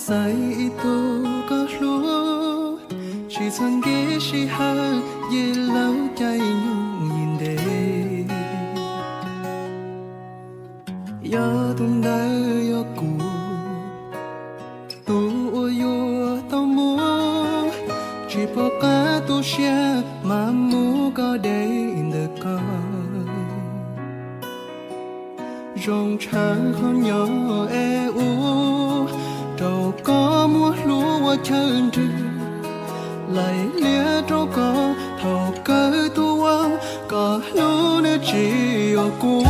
Txais ib tug koj hlub, tsis txhob nkees sij hawm, yim lawv caij nyoog yim ntev. Yog tus ntawd yog kuv, tus uas yuav tau muab, tsis pom qab tu siab mas muab koj de ntawm koj. Zoo tshaj qhov nyob es ua rau koj muab hlub ua chaw nrwg, laim lias rau koj thaum kawg tus uas koj hlub nws tsis yuav kuv.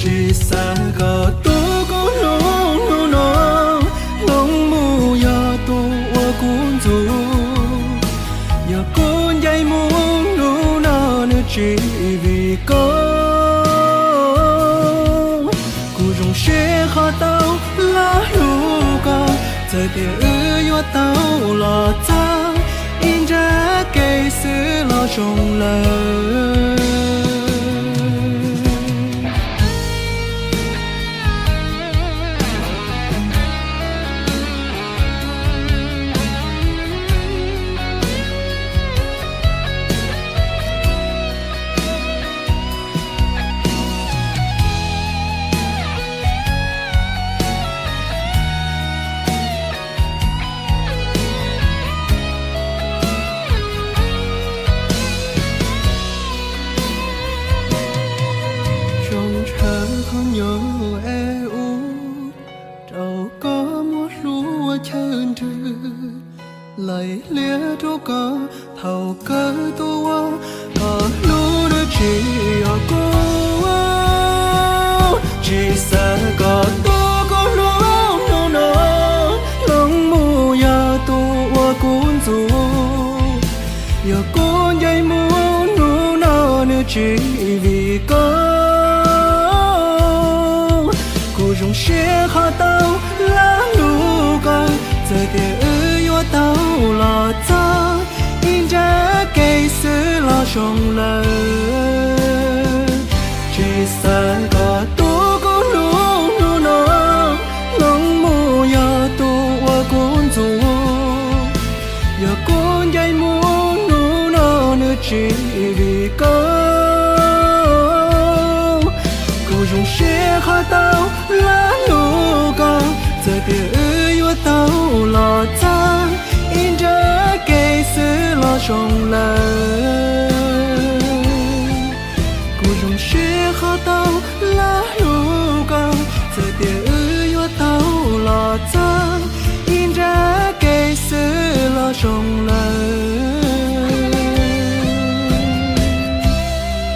Tsis xav kom tus koj hlub hnub no, hloov mus yog tus uas kuv ntxub. Yog kuv ncaim mus hnub no nws tsis vim koj. Kuv zoo siab qhov tau los hlub koj, txawm tias wb yuav tau los txog ib nrab kev xwb los zoo lawm. Zoo tshaj qhov nyob es ua rau koj muab hlub ua chaw nrwg, laim lias rau koj thaum kawg tus uas koj hlub nws tsis yog kuv. Tsis xav kom tus koj hlub hnub no, hloov mus yog tus uas kuv ntxub. Yog kuv ncaim mus hnub no nws tsis vim koj. Kuv zoo siab qhov tau los hlub koj, txawm tias wb yuav tau los txog ib nrab kev xwb los zoo lawm. Tsis xav kom tus koj hlub hnub no, hloov mus yog tus uas kuv ntxub. Yog kuv ncaim mus hnub no nws tsis vim koj. Kuv zoo siab qhov tau los hlub koj, txawm tias wb yuav tau los txog ib nrab kev xwb los zoo lawm. Kuv zoo siab qhov tau los hlub koj, txawm tias wb yuav tau los txog ib nrab kev xwb los zoo